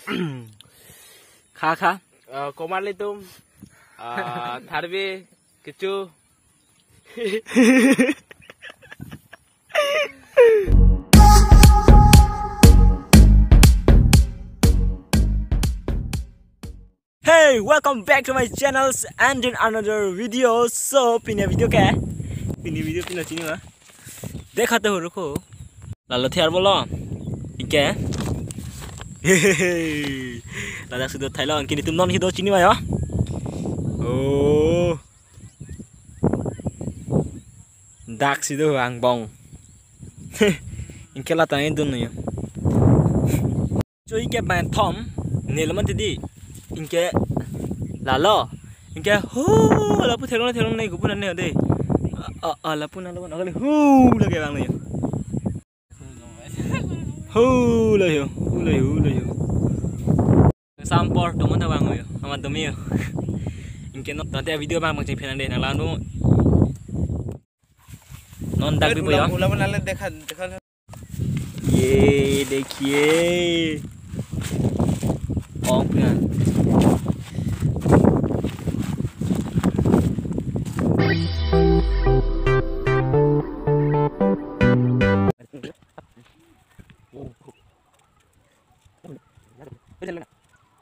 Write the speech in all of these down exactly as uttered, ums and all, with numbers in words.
Kha kha. Ah, komat ilitum. Ah, tharve kecho. Hey, welcome back to my channels and in another video. So, pini video ke? Pini video pini chini ma? Dekha to ruko. Lalo thiar bolo. Inke. Ladak si do thailo, inke nelitum non kedo chini ma yo. Oh. Dak si do angbong. Inke la tang dun yo. Choi ke bang thom, ne laman tidi. Inke lalo. Inke hu lapu therong therong ne gupun ne de. A, a, a, lapu na lapu na kali hu lake bang ne. Hu lo yo, hu lo yo, hu lo yo. Sampor tomon ta bang yo, amat domi yo. Inke no tante video bang bang cheng phenan de nang lan mo. Non dak bi po yo. Ulam, ulam nale dekha, dekha. ये देखिए। Ong pran.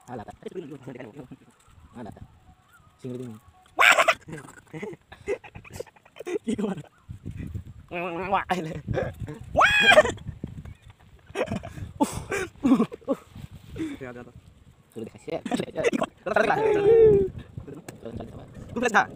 Ala ta. Ala ta. Singri ding. Ki ko. Ya, ya, ya. Sudah dikasih. Sudah.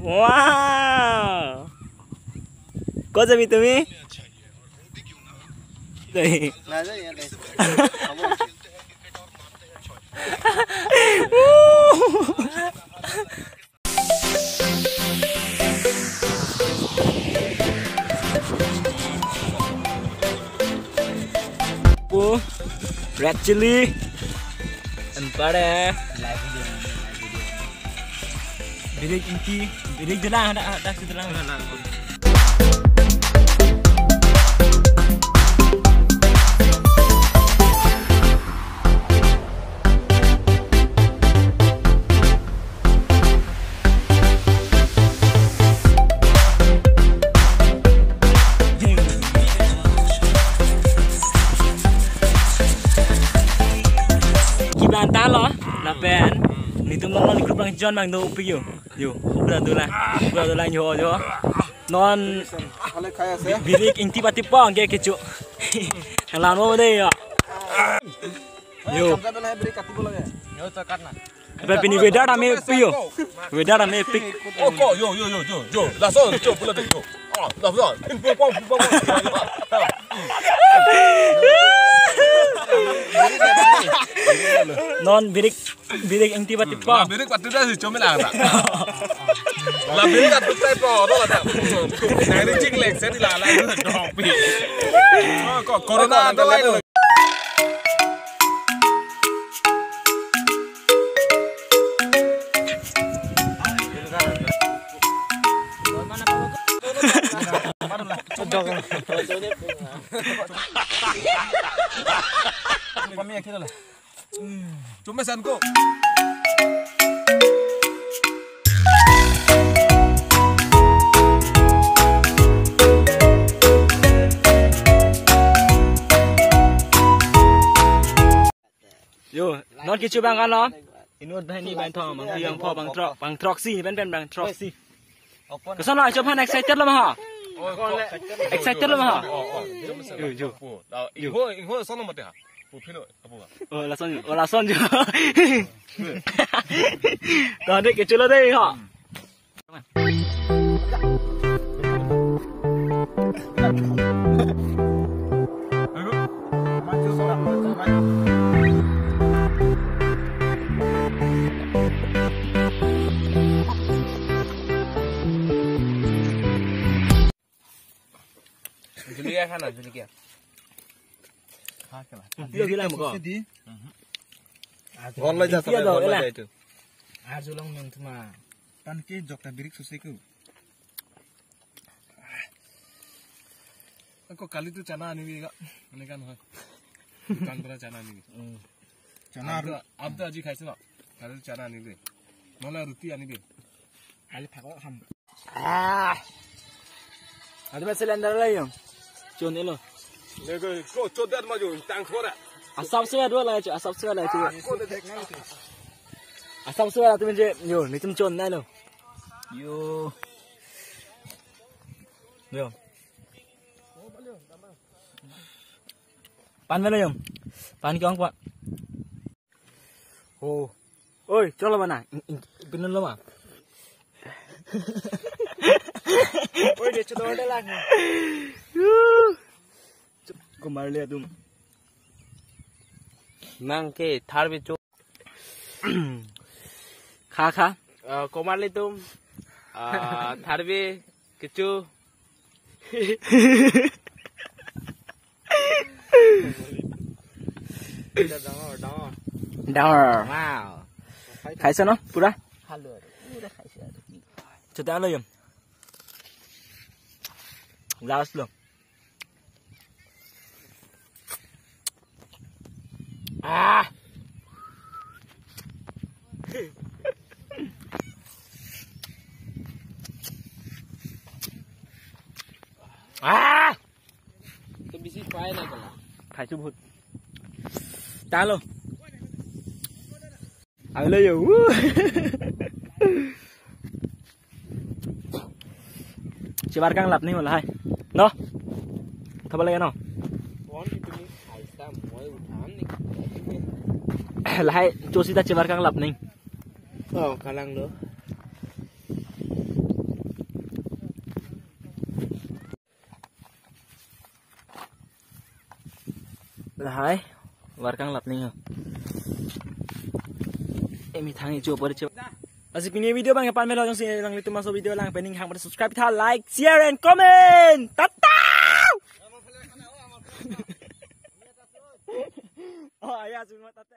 Wow. Ko jabi tumi? Oh, red chili. Empare. Birik Ingti, birik dolang, ada, ada si dolang. Kibang ta lo, lapen nelitum non group bang John bang do upik yo. Yo, upra dolang, upra dolang yo yo. Non Hale khai ase. Birik Ingti patipong ke kecho. Halan mo de yo. Yo. Kamsa bela hai birik katibo lage. Yo, to katna. Apa pini weather ame pi yo. Weather ame epic. Oh, ko, yo, yo, yo, yo, yo. Lason, cho, pula de, yo. Ah, lason. Ping, pong, pong, ping, pong, pong. Non birik, birik Ingti patipong. La birik patu dah si chomel ada. La birik patu tai po, to ada. Dari ching lek, saya di lala, dong pi. Oh, ko, corona ada lagi. Cuma sanko. Yo, non kecho bang kan lo? Inut bang ni bang thom, bang tiang pho, bang throk, bang throksi, pen pen bang throksi. Koson lo, acho phan excited lo ma ha? Excited lo ma ha? Yo, yo. Ingho, ingho son lo mate ha. Pu philo, apu ha. Oh, lason, oh, lason jo. Tadi kecho lo de ha. Julia khana, Julia. Video bilang ko. Di. Gol lo jasa, gol lo jasa itu. Arjulong nang thuma. Pan ke jokta birik susi ku. Ako kali tu chana ani bi ka. Ani kan hoy. Dukan pura chana ani bi. Chana aru. Ab to aji khaise na. Kali tu chana ani bi. Mala ruti ani bi. Kali phak ham. Ah. Adu ma cylinder la yong. Chon elo. Lego ko chodat ma jo tang khora. Asap se dua la cho, asap se la cho. Ko de thek na. Asap se la tu menje yo, ni tum chon na lo. Yo. Yo. Pan melo yong. Pan kyong pa. Oh. Oi, cholo mana? Pinun lo ma? Oi, de cholo de lang. Komar le atum. Nang ke tharve cho. Kha kha. Ah, komar le tum. Ah, tharve kecho. Dangor, dangor. Dangor. Wow. Khaise no pura? Halo, pura khaise. Chota lo yom. Last lo. Ah. Ah. To bisi pai na kala. Khai chu bhut. Talo. Ang lo yo. Woo. Chebar kang lap ni mo lahai. No? Thaba lagi no? Kon itu ni aisa moi uthan ni. Lahai chosi ta chebar kang lap ni. Oh, kalang lo. Lahai, warkang lap ni ho. Emi thang icho por icho. Lasi pini video abang ke pan melo jongsi nanglitum maso video lang pen ning hang pada subscribe tha, like, share and comment. Tata! Oh, ya, semua tata.